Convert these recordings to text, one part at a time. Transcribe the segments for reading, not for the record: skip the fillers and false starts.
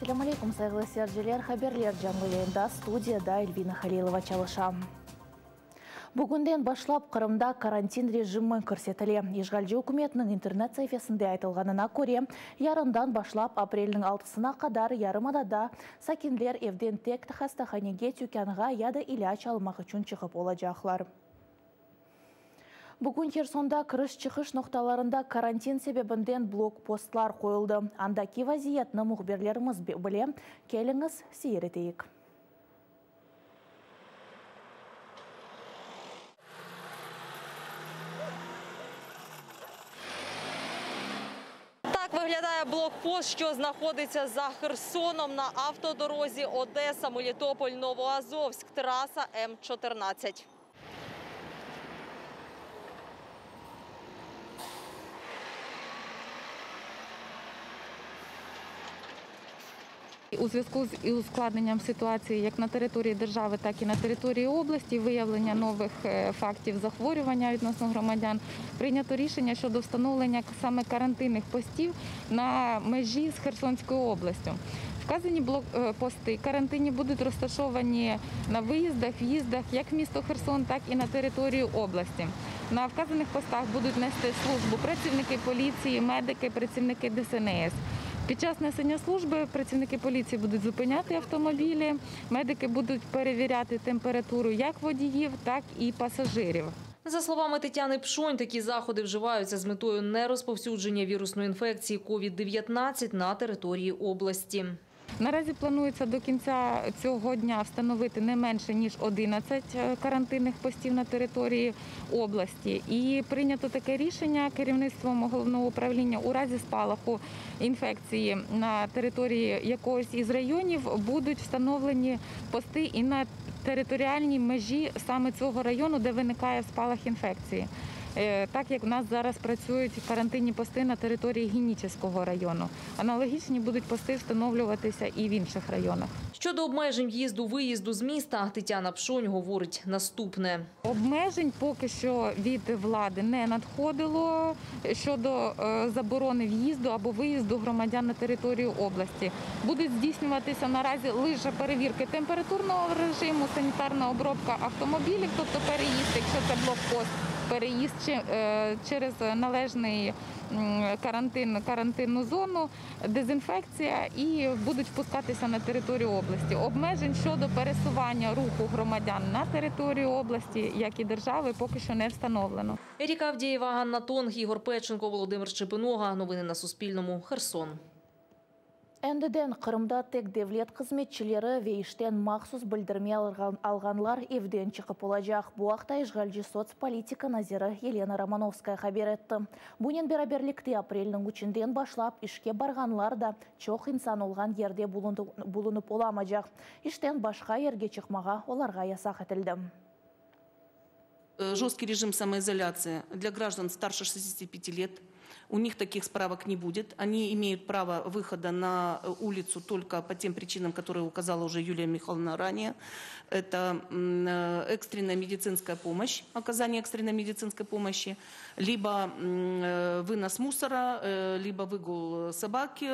Selâm aleyküm, sayğılı seyirciler! Haberler canlı yayında, studiyada Elvina Halilova çalışa. Bugünden başlap Qırımda karantin rejimi kirsetile. İşğalci ükümetniñ internet saifesinde aytılğanına köre, yarından başlap aprelniñ altısına qadar yarımadada sakinler evden tek hastahanege, tükânğa ya da ilâc almaq içün çıqıp olacaqlar. Bugün Hersonda kiriş-çıqış noqtalarında karantin sebebinden blok-postlar qoyuldı. Andaki vaziyetni mühbirlerimiz bile. Keliñiz, seyir eteyik. Так виглядає блокпост, що знаходиться за Херсоном на автодорозі Одеса, Мелітополь, Новоазовськ, траса М-14. У зв'язку з ускладненням ситуації як на території держави, так і на території області, виявлення нових фактів захворювання відносно громадян, прийнято рішення щодо встановлення саме карантинних постів на межі з Херсонською областю. Вказані блокпости карантинні будуть розташовані на виїздах, в'їздах як в місто Херсон, так і на територію області. На вказаних постах будуть нести службу працівники поліції, медики, працівники ДСНС. Під час несення служби працівники поліції будуть зупиняти автомобілі, медики будуть перевіряти температуру як водіїв, так і пасажирів. За словами Тетяни Пшонь, такі заходи вживаються з метою нерозповсюдження вірусної інфекції COVID-19 на території області. Наразі планується до кінця цього дня встановити не менше, ніж 11 карантинних постів на території області. І прийнято таке рішення керівництвом головного управління у разі спалаху інфекції на території якогось із районів будуть встановлені пости і на територіальній межі саме цього району, де виникає спалах інфекції. Так як в нас зараз працюють карантинні пости на території Генічеського району. Аналогічні будуть пости встановлюватися і в інших районах. Щодо обмежень в'їзду-виїзду з міста, Тетяна Пшонь говорить наступне. Обмежень поки що від влади не надходило щодо заборони в'їзду або виїзду громадян на територію області. Будуть здійснюватися наразі лише перевірки температурного режиму, санітарна обробка автомобілів, тобто переїзд, якщо це блокпост, переїзд через належний карантинну зону, дезінфекція і будуть впускатися на територію області. Обмежень щодо пересування руху громадян на територію області, як і держави, поки що не встановлено. Еріка Авдієва, Ганна Тонг, Ігор Печенко, Володимир Щепинога. Новини на Суспільному. Херсон. Endiden Qırımda tek devlet hızmetçileri ve işten mahsus bildirme alğanlar evden çıqıp olacaq. Bu aqta işğalci sotspolitika naziri Yelena Romanovskaya haber etti. Bunen beraberlikte aprelniñ üçünden başlap işke barğanlar da çoq insan olğan yerde bulunıp olamacaq. İşten başqa yerge çıqmağa olarğa yasaq etildi. Жесткий режим самоизоляции для граждан старше 65 лет. У них таких справок не будет. Они имеют право выхода на улицу только по тем причинам, которые указала уже Юлия Михайловна ранее. Это экстренная медицинская помощь, оказание экстренной медицинской помощи, либо вынос мусора, либо выгул собаки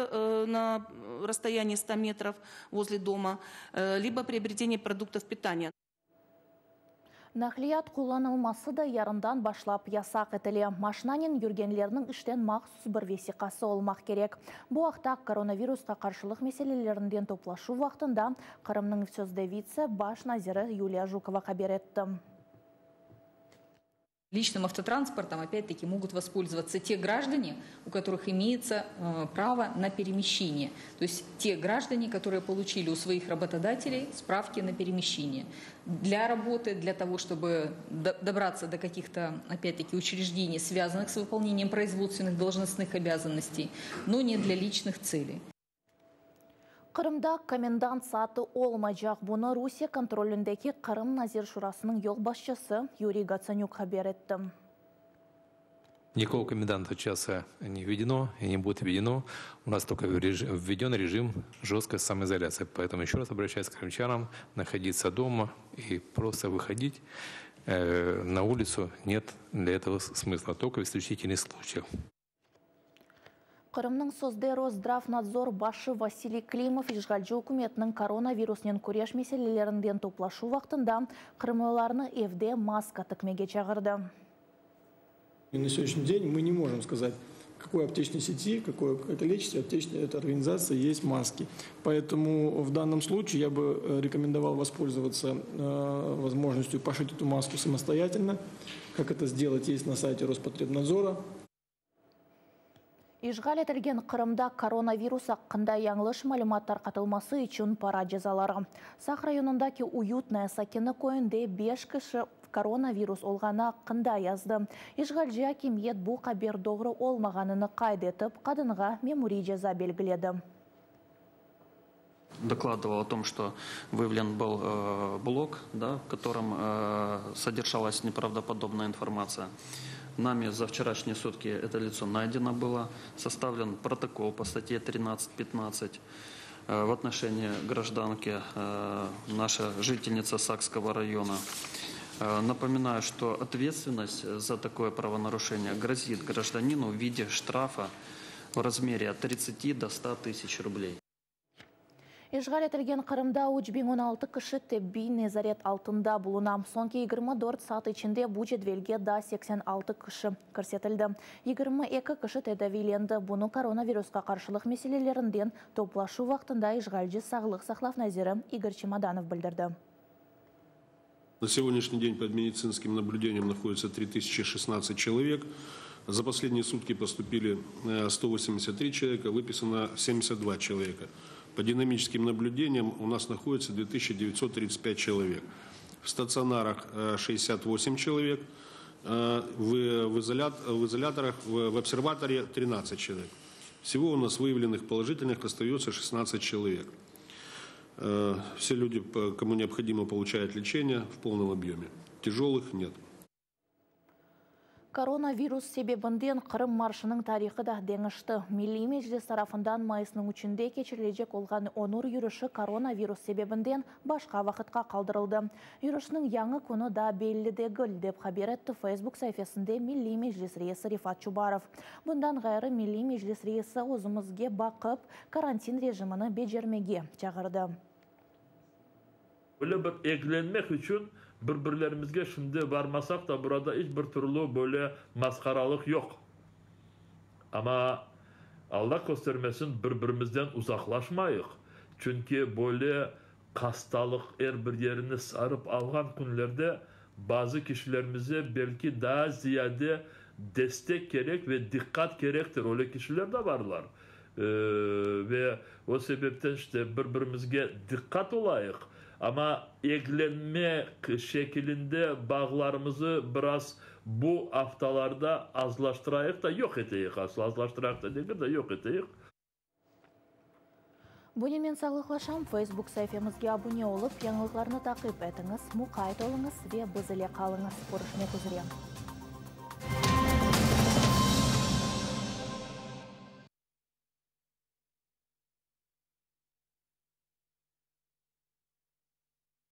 на расстоянии 100 метров возле дома, либо приобретение продуктов питания. Naqliyat qullanılması da yarından başlap yasaq etile. Maşinanen yürgenlerniñ işten mahsus bir vesiqası olmaq kerek. Bu aqta koronavirusqa qarşılıq meselelerinden toplaşuv vaqtında Qırımnıñ sözde vitse baş naziri Yuliya Jukova haber etti. Личным автотранспортом, опять-таки, могут воспользоваться те граждане, у которых имеется право на перемещение. То есть те граждане, которые получили у своих работодателей справки на перемещение. Для работы, для того, чтобы добраться до каких-то, опять-таки, учреждений, связанных с выполнением производственных должностных обязанностей, но не для личных целей. Qırımda komendanт saatı olmaycaq. Bunı Rusiye kontrolündeki Qırım Nazir Şurasınıñ yolbaşçısı Yuriy Gotsanük haber etti. Никакого коменданта часа не введено и не будет введено. У нас только введен режим жесткой самоизоляции. Поэтому еще раз обращаюсь к крымчанам, находиться дома и просто выходить на улицу нет для этого смысла, только в исключительных случаях. Qırımnıñ sözde Roszdravnadzor başı Vasiliy Klimov işğalci ükümetniñ koronavirusnen küreş meselelerinden toplaşuv vaqtında qırımlılarnı evde maska tikmege çağırdı. На сегодняшний день мы не можем сказать, в какой аптечной сети, какое количество аптечной этой организации есть маски. Поэтому в данном случае я бы э, рекомендовал воспользоваться э, возможностью пошить эту маску самостоятельно. Как это сделать, есть на сайте Роспотребнадзора. İşğal etilgen Qırımda koronavirus aqqında yañlış malümat tarqatılması içün para cezaları. Saq rayonındaki Uyutnoye sakini köyünde beş kişi koronavirus olğanı aqqında yazdı. İşğalci akimiyet bu haber doğru olmağanını qayd etip, qadınğa memuriy ceza belgiledi. Докладывал о том, что выявлен был э, блог, да, в котором э, содержалась неправдоподобная информация. Нами за вчерашние сутки это лицо найдено было, составлен протокол по статье 13.15 э, в отношении гражданки, наша жительница Сакского района. Напоминаю, что ответственность за такое правонарушение грозит гражданину в виде штрафа в размере от 30 до 100 тысяч рублей. İşğal etilgen Qırımda 3016 kişi tibbiy nezaret altında buluna. Soñki 24 saat içinde bu cedvelge daa 86 kişi kirsetildi. 22 kişi tedaviylendi. Bunı koronavirusqa qarşılıq meselelerinden toplaşuv vaqtında işğalci sağlıq saqlav naziri İgor Çemodanov bildirdi. На сегодняшний день под медицинским наблюдением находится 3016 человек. За последние сутки поступили 183 э, человека, выписано 72 человека. По динамическим наблюдениям у нас находится 2935 человек. В стационарах 68 э, человек, э, в, в, изолят, в изоляторах, в, в обсерваторе 13 человек. Всего у нас выявленных положительных остается 16 человек. Э, все люди, кому необходимо, получают лечение в полном объеме. Тяжелых нет. Koronavirus sebebinden Qırım marşınıñ tarihı da deñişti. Milliy Meclis tarafından mayısnıñ üçünde keçirilecek olğan Onur yürüşi koronavirus sebebinden başqa vaqıtqa qaldırıldı. Yürüşniñ yañı künü daa belli degil, dep haber etti Facebook saifesinde Milliy Meclis reisi Refat Çubarov. Bundan ğayrı Milliy Meclis reisi özümizge baqıp, karantin rejimini becermege çağırdı. Böyle bir eglenmek içün bir-birlerimizge şimdi barmasaq da, burada iç bir türlü böyle masqaralıq yoq. Amma, Alla köstermesin, bir-birimizden uzaqlaşmayıq, çünki böyle hastalıq er bir yerini sarıp alğan künlerde bazı kişilerimize belki daa ziyade destek kerek ve diqqat kerektir, öyle kişiler de barlar. Ve o sebepten işte bir-birimizge diqqat olayıq, amma eglenme şekilinde bağlarımızı biraz bu aftalarda azlaştırayıq da, yoq eteyik aslı, azlaştırayıq da degil de, yoq eteyik. Bunen men sağlıqlaşam, Facebook saifemizge abune olıp, yañılıqlarnı taqip etiñiz, muqayt oluñız ve biz ile qalıñız. Körüşmek üzre.